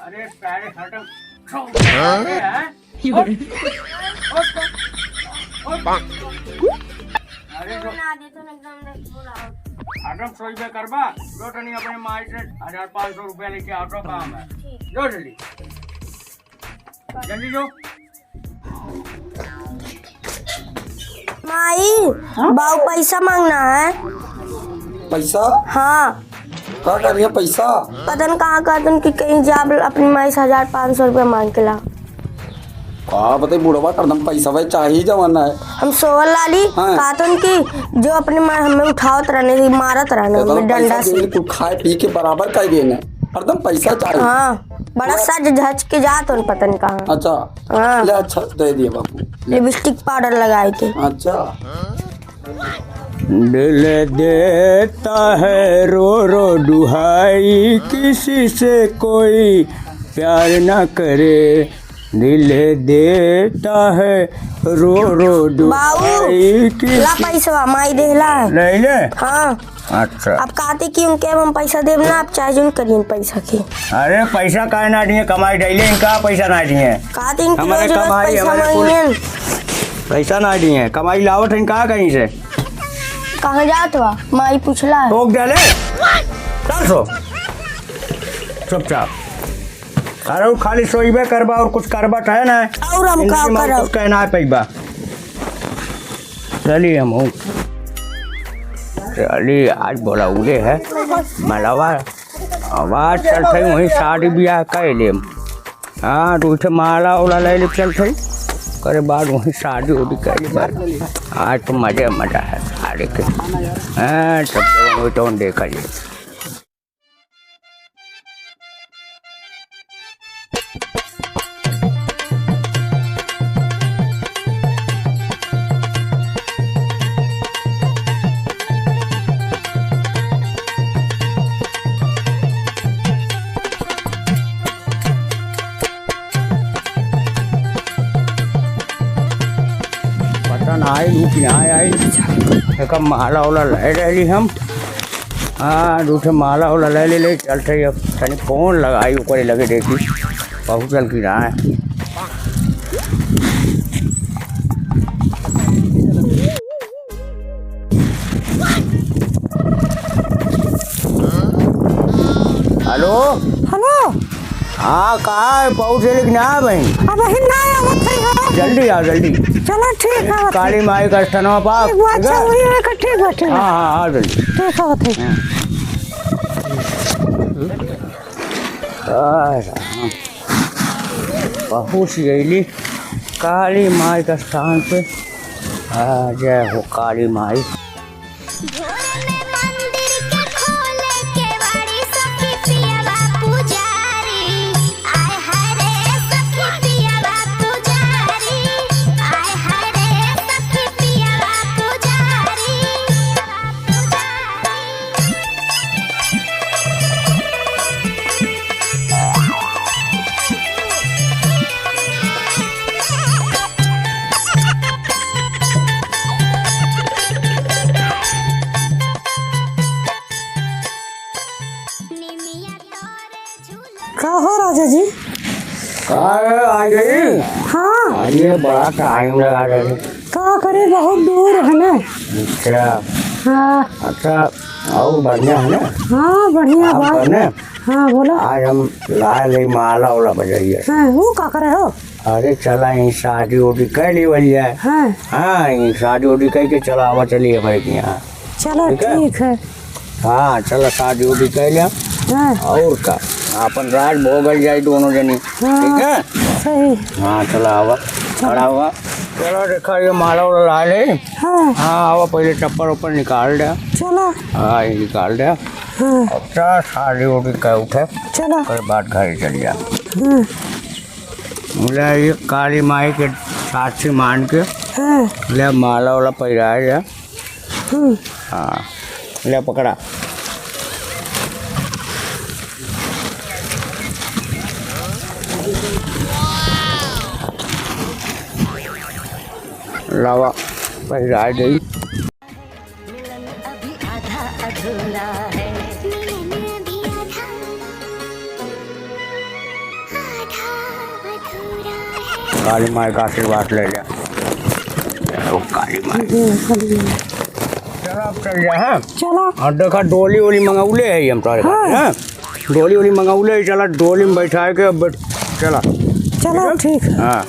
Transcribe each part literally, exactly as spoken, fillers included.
अरे सारे खत्म। हाँ? हैं? उठ, उठ, उठ। अरे जो ना दे तो एकदम देख बोला। खत्म सोई बे करबा, जो तनी अपने माई से हजार पाँच सौ रुपया लेके आओ तो काम है। ठीक। जो जल्दी। जल्दी जो। माई, हाँ? बाऊ पैसा मांगना है। पैसा? हाँ। का करिए पैसा? पता न कहाँ कहतन कि कहीं जाब अपनी माई से हजार पाँच सौ रुपया मांग के ला। का बताई बुढ़वा, हरदम पैसा भाई चाही जमाना है। हम सोवल लाली, हाँ। कहतन कि जो अपनी माई हमें उठावत रहने, मारत रहने, इतना हमें डंडा पैसा से। देने, कुछ खाए पी के बराबर कर देने, हरदम पैसा चाही। हाँ। बड़ा सज धज के जात हन, पता न कहाँ। अच्छा। हाँ। ले, अच्छा, दे दिए बाबू। लिपस्टिक पाउडर लगाए के। अच्छा। दिल देता है रो रो दुहाई, किसी से कोई प्यार ना करे। दिल देता है रो रो बाबू, दुहाई, किसी ला पैसवा, माई देहला है। ले ले। हाँ। अच्छा। अब कहते कि उनके अब हम पैसा देब ना, आप चाहे जोन करियन पैसा के। अरे पैसा काहे ना दिए, कमाई डैले इनका पैसा ना दिए। कहते इनके हमारे रोज रोज कमाई, पैसा हमारे कुल मांगियन। पैसा ना दिए, कमाई लावत है इनका कहीं से। कहाँ जात बा? माई पूछला है। टोक डाले। चल सो। चुपचाप। अरे वो खाली सोइबे करबा और कुछ करबा है ना। और हम का जिंदगी में करब? कुछ कहना है पैबा। चली हम हूँ। चली, आज बोला उड़े है। मलावा, आवाज चलत है, वहीं शादी ब्याह कर लेम। हाँ, दू ठे माला उला ले ले चलत है। करे बाद वहीं शादी उदी कर ले बाद। आज तो मजे मजा है शादी के। हाँ, तब तो वही तो देखा जाए। पता ना आई कि ना आई। एक माला वाला ले रहली हम। हाँ, दू ठे माला वाला ले ले, ले चलत है। अब तनी फोन लगाई, ओकरे लगे देखी, पहुँचल कि ना। हेलो। हेलो। हाँ, कहाँ है? पहुँचे लेकिन ना बहन। अब बहन ना आवत है, हाँ। जल्दी आओ, जल्दी। चलो, ठीक है, आवत है। काली माई का स्थानवा पा, ठीक बा, अच्छा, ठीक है? वही है, ठीक बा, ठीक बा। हाँ, हाँ, आओ जल्दी। ठीक है, आवत है। हाँ। आ, राम। पहुँच गईली काली माई का स्थान पे। आ, जय हो काली माई। भोर में मंदिर के खोले केवाड़ी, सखी पियवा पुजारी। आय हाय रे सखी पियवा पुजारी, आय हाय रे सखी पियवा पुजारी। का हो राजा जी? का रे, आ गई? हाँ। अरे, बड़ा टाइम लगा रहे। का करे, बहुत दूर है ना। अच्छा। हाँ। अच्छा, और बढ़िया है ना? हाँ, बढ़िया आप बात। बने? हाँ, बोलो। आज हम लाए ले माला वाला बजरिया। हाँ, वो का करे हो? अरे, चला, यहीं शादी उदी कर ली बन जाए। हाँ। हाँ, यहीं शादी उदी करके चला आवा, चलिए भाई के यहाँ। चलो, ठीक है? ठीक है। हाँ, चला, शादी उदी कर लिया। हाँ। और का, अपन राज भोगल जाए दोनों जनी। हाँ, ठीक है? सही। हाँ, चला आवा, चलो। खड़ा हुआ। चलो, देखा, ये माला वाला ला ले। हाँ। हाँ, आवा, पहले चप्पल उप्पल निकाल दे। चलो। हाँ, ये निकाल दे। हाँ। अब चला, शादी उदी कर उठे। चलो। ओकर बाद घर चल जा। हाँ। ले, ये काली माई के साक्षी मान के हाँ। ले, माला वाला पहिरा जा। हम्म। हाँ, ले पकड़ा। लावा, पहिरा दे। मिलन अभी आधा अधूरा है। मिलन अभी आधा। काली माई का आशीर्वाद ले ले। ओ काली माई। चला, अब चल जा, हाँ? चला। और देखा, डोली वोली मंगौले है हम तोरे खातिर, हाँ। हाँ? डोली वोली मंगौले है, चला, डोली में बैठाए के अब बैठ-, चला। चला, ठीक है। हाँ।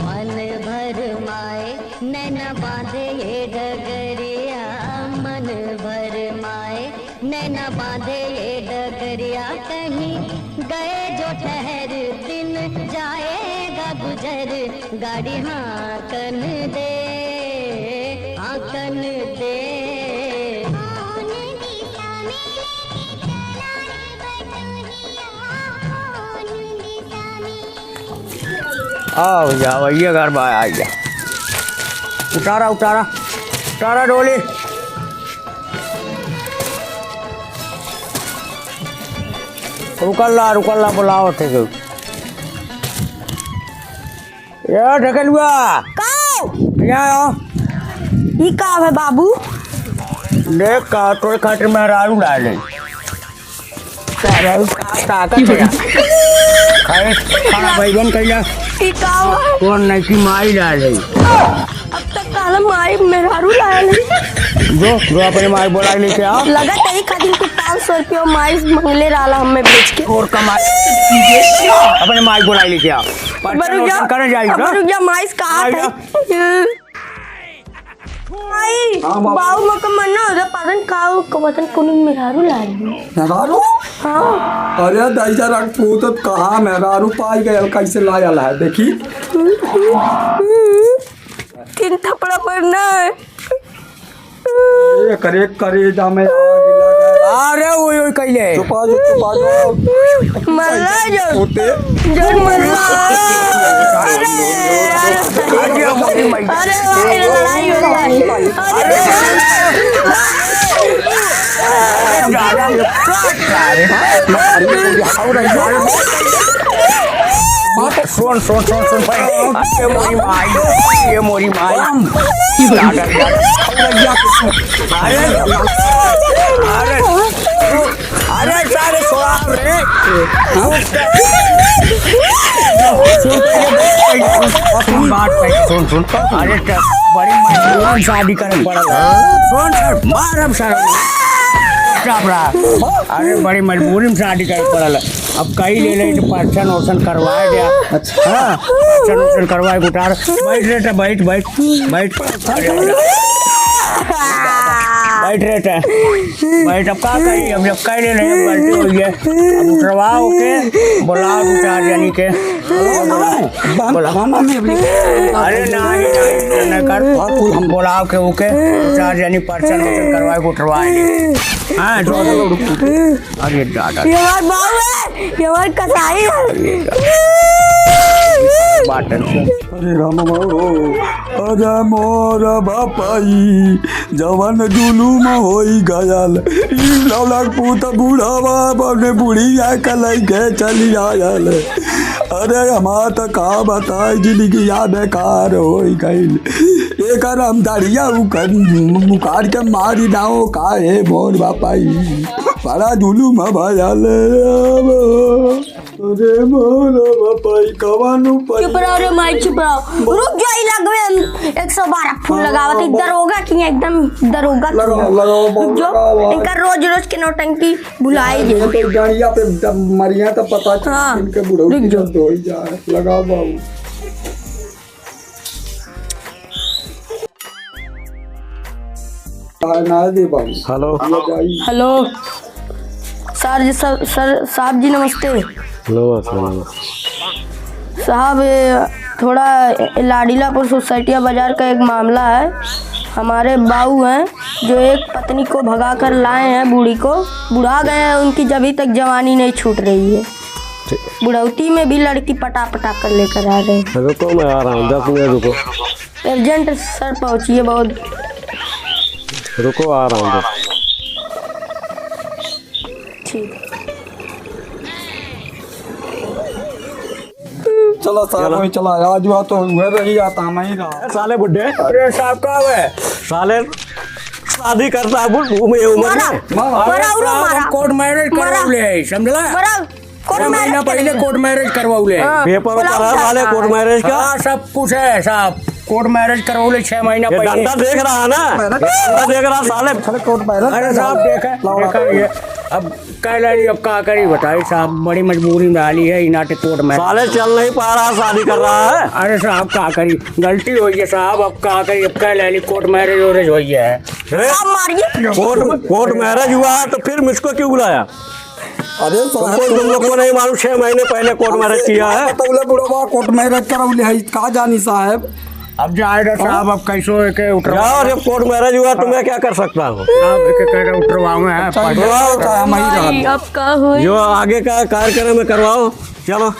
मन भर माए नैना बांधे ये डगरिया, मन भर माए नैना बांधे ये डगरिया, कहीं गए जो ठहर दिन जाएगा गुजर, गाड़ी हाँकन दे, हाँकन दे। आओ जाओ, ये घर बा, आ जा। उतारा, उतारा, उतारा डोली। रुकल ला, रुकल ला, बुलाओ थे जो। ए ढकेलुआ। का? यहाँ आओ। ई का है बाबू? देख का तोरे खातिर मेहरारू लाए ले। सारा ताकत है। खाए, खाना बैगन कैला। ई का हुआ? कौन नहीं की माई लाए ले। अब तक काला माई मेहरारू लाए ले। जो, जो अपने माई बोला लेके आ। लगा तई खातिर तू पाँच सौ रुपया माई मंगले रहला हमें बेच के। और कमाई। अपने माई बोला लेके आ। अब रुक जा, करे जाई अब ना? रुक जा, माई से कहा आई था। ना। माई, हाँ, बाबू। बाबू मका मन्ना हो जा, पता नहीं का हो, पता नहीं कौन मेहरारू ला रही है। मेहरारू? हाँ। अरे, दाई जा रख पूत, कहाँ मेहरारू पाई गयल, कैसे लायल है, देखी। तीन थपड़ा पड़ना है। एकरे करेजा में आग लगा। अरे ओए ओए कैले। चुपा जो, चुपा जो। मल्ला जो। होते। जन मल्ला। अरे, अरे, अरे, अरे, अरे, लड़ाई हो गई। अरे, सुन, सुन, सुन, सुन, भाई। ये मोरी माई, ये मोरी माई। अरे, अरे, अरे, सारे छोड़ा रे। सुन, सुन, सुन, बात भाई, सुन, सुन। अरे, बड़ी मजबूरन शादी करे पड़ल। सुन, सर, मारब सर। चुप रहा। अरे, बड़ी मजबूरी में शादी करे पड़ल। अब कई ले ले तो पर्सन वर्सन करवाए दे। अच्छा। हाँ, पर्सन वर्सन करवाए के उतार। बैठ रे, तो बैठ, बैठ, बैठ। बैठ रे, तो बैठ। अब का करी, अब जब कई ले ले, अब गलती हो गई। अब उतरवाओ के, बुलाओ दो चार जनी के। बोला। अरे नहीं, नहीं, नहीं कर। हम बुलाओ के ओके, दो चार जनी पर्सन वर्सन करवाए के उतरवाए ले। हाँ, जो, जो। अरे दादा। ये हमार बाऊ है, ये हमार कसाई है। बाटन। अरे राम हो, अरे मोर बापाई, जवन जुलुम होई गयल, ई लौलक पूत बुढ़ावा अपने बुढ़िया के लइके चली आयल। अरे हमार त का बताई, जिंदगिया बेकार होई गइल। एकर हम दाढ़िया उकर मुकार के मारी दाओ का हे मोर बापाई। बड़ा जुलुम भयल। अरे मोर बापाई, कवन उपाय? चुप रहो रे माई, चुप रहो। रुक जाओ, ई लगवे हम एक सौ बारह फोन लगावत है। दरोगा की है, एकदम दरोगा की लगाओ, है। लगाओ, रुक जाओ, लगाओ। इनका रोज रोज के नौटंकी भुलाई अरे, जाए। तो गाड़िया पे जब मरिया तो पता चला हाँ, इनके बुढ़ऊ रुक की जाओ। जब धोई जाए। लगाओ बाबू। ना दे बाबू। हेलो। ये जाई। हेलो। सर जी, सर, सर, साहब जी, नमस्ते। नमस्ते, नमस्ते। साहब, ये थोड़ा लाडीलापुर सोसाइटिया बाजार का एक मामला है। हमारे बाऊ हैं, जो एक पत्नी को भगा कर लाए हैं, बूढ़ी को, बुढ़ा गए हैं, उनकी जभी तक जवानी नहीं छूट रही है। ठीक। बुढ़ौती में भी लड़की पटा पटा कर लेकर आ रहे हैं। रुको, मैं आ रहा हूँ, दस मिनट रुको। अर्जेंट सर, पहुँचिए बहुत। रुको, आ रहा हूँ, दस। ठीक। चला साहब, चला। वही चला, आज हुआ तो हुए रही, आता हम ही रहा। साले बुड्ढे। अरे साहब, का हुआ? साले शादी करता है बुढ़, घूमे ये उम्र मारा। में। मारा। मारा, अरे उरो साहब, हम मारा। कोर्ट मैरिज मारा। करवले है, समझला? मारा। कोर्ट छह महीना मैरिज पहले करवले। कोर्ट मैरिज करवले है। हाँ, पेपर बोला उतारा उतारा। साले कोर्ट मैरिज का। हाँ, सब कुछ है साहब। कोर्ट मैरिज करवले छह महीना ये पहले। डंडा देख रहा है ना? डंडा देख रहा साले। साले कोर्ट मैरिज अरे साहब, देखा, लाओ, देखा लाओ। ये। अब कह ले, अब का करी बताई साहब, बड़ी मजबूरी में आली है, इनाटे कोर्ट मैरिज। साले चल नहीं पा रहा, शादी कर रहा है। अरे साहब, का करी, गलती होइ गई साहब, अब का करी, अब कह ले कोर्ट मैरिज वोरिज होइ गया है। अरे, साहब मारिए। कोर्ट, कोर्ट मैरिज हुआ है तो फिर मुझको क्यों बुलाया? अरे साहब, तुमको, तुम लोग को नहीं मालूम, छह महीने पहले कोर्ट मैरिज किया है। बतौले बुढ़वा कोर्ट मैरिज करौले है, का जानी साहब। अब जाए रहे साहब, अब कैसो एके उठरवा। जाओ, जब कोर्ट मैरिज हुआ तो मैं क्या कर सकता हूँ? साहब एके कह रहे उठरवावे हैं, अच्छा, पैसा। उठरवाओ, चाहे हम ही रहब। अब का होई? जो आगे का कार्यक्रम है करवाओ, चलो।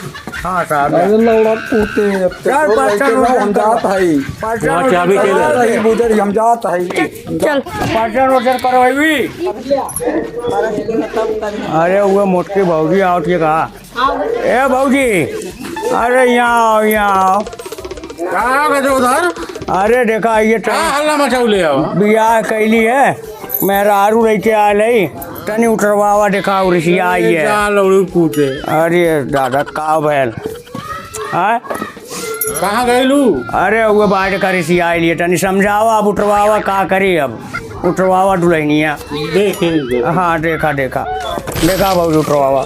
हाँ साहब। अरे लौड़ा पूते, अब तो चल, चलो, पैसा लेके उठा हम जात हई। पैसा वहाँ चाबी के ले। चल, रही बुजर, हम जात हई। चल। पैसा उठा करवाई। अरे वो मोटकी भौजी आवत के कहा, ए भौजी, अरे यहाँ आओ, यहाँ आओ। का गजोधर? अरे देखा, ये का हल्ला मचौले हो? बियाह कैली है, मेहरारू लेके आयल है, तनी उठरवावा, देखा, रिसिया आई है। जा लौड़ू पूते। अरे दादा, का भैल? हाँ? कहाँ गइलू? अरे वो बाहर का रिसिया आई लिए, तनी समझावा, अब उठरवावा, का करी अब? उठरवावा दुल्हनिया। देखे, देखे। हाँ, देखा, देखा। देखा भौजी, उठरवावा।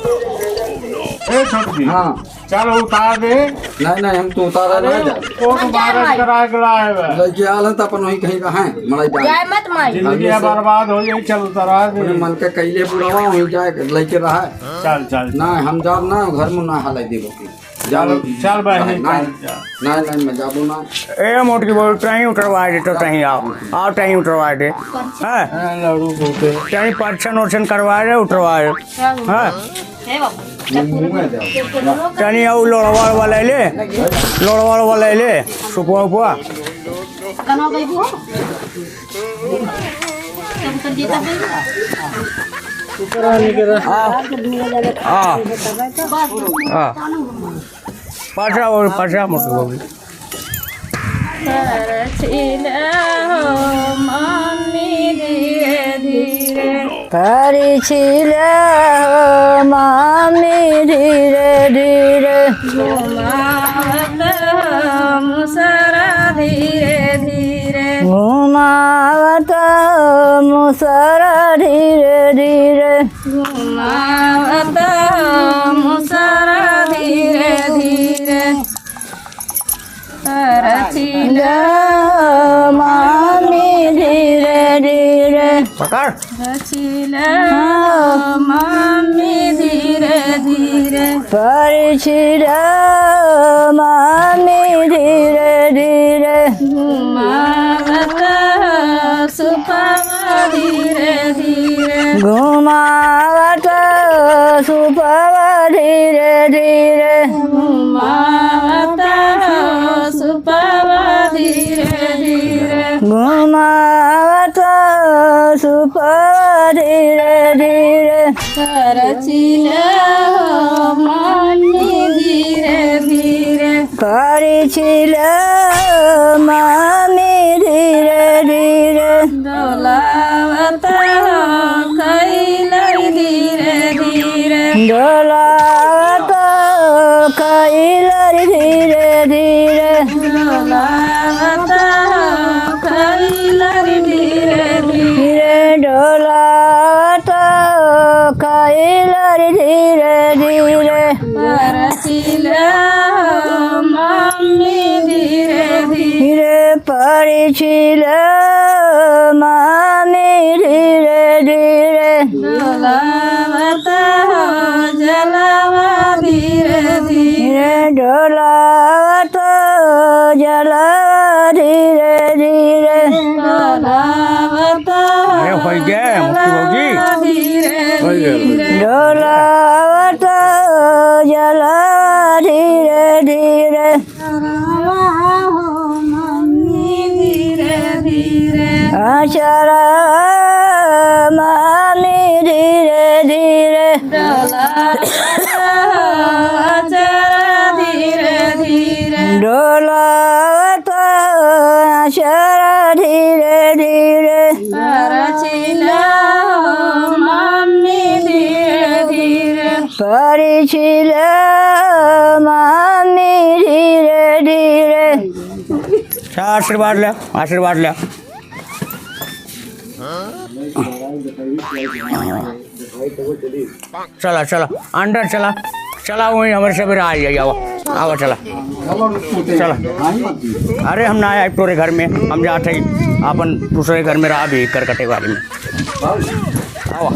ए छोटकी। हाँ। चल उतार दे। नहीं, नहीं, हम तो उतारा ना जाए। कोर्ट मैरिज करा के लाए बे। लड़के आल हैं तो अपन वहीं कहीं रहें, मड़ई जाए। जाए मत माई। जिंदगी बर्बाद हो जाई, चल उतारा दे। अपने मन के कैले बुढ़ावा, वहीं जाए, लड़के रहा। चल, चल। ना, हम जाब ना, घर में ना हालाई देबो की। चल, चल बहिनी, नहीं, चल, चल। नहीं, नहीं, मैं जाबो ना। ए मोटकी बहू, तहीं उठरवा दे तो तहीं आओ। आओ, तहीं उठरवा दे। हाँ? हाँ, लड़ू होते। तहीं परछन ओरछन करवा दे, उठरवा दे। हाँ? हे बाबू। तनी आऊ लोड़वा वाला ले, लोड़वा वाला ले, सुपुआ उपुआ। कनो गई हो? कबूतर जीता है? हाँ। हाँ। हाँ। पाछा और पाछा मोटू बाबू। परछिला हो मम्मी धीरे धीरे। परछिला हो मम्मी धीरे धीरे। घुमावत हो मुसरा धीरे धीरे। घुमावत हो मुसरा धीरे धीरे। घुमावत हो मुसरा धीरे धीरे। परछिला मम्मी धीरे धीरे। पकड़। परछिला मम्मी धीरे धीरे। परछिला मम्मी धीरे धीरे। घुमावत सुपवा धीरे धीरे। घुमावत सुपवा धीरे धीरे। घुमावत सुपवा धीरे धीरे। घुमावत सुपवा धीरे धीरे। परछिला मम्मी धीरे धीरे। परछिला मम्मी धीरे धीरे। डोलावत हो खैलर धीरे धीरे। डोलावत हो खैलर धीरे धीरे। डोलावत हो खैलर धीरे धीरे। डोलावत हो खैलर धीरे धीरे। परछिला मम्मी धीरे धीरे। परछिला मम्मी धीरे धीरे। डोलावत हो जलवा धीरे धीरे। डोलावत हो जलवा धीरे धीरे। डोलावत हो अरे, होइ गया, मुक्ति भौजी। जलवा धीरे होइ गया। धीरे। डोलावत हो जलवा धीरे धीरे। चला हो मम्मी धीरे धीरे। आ, चला मम्मी धीरे धीरे। डोला, चला धीरे धीरे। डोला तो चला धीरे धीरे। परछिला हो मम्मी धीरे धीरे। परिछिला मम्मी धीरे धीरे। अच्छा, आशीर्वाद ले, आशीर्वाद ले। चला, चला, अंदर चला, चला, वहीं हमरे सबेरे आ जाई, आवा, आवा, चला, चला। अरे, हम ना आए तोरे घर में, हम जात हई अपन दूसरे घर में रहा भी करकटे वाली में। आवा।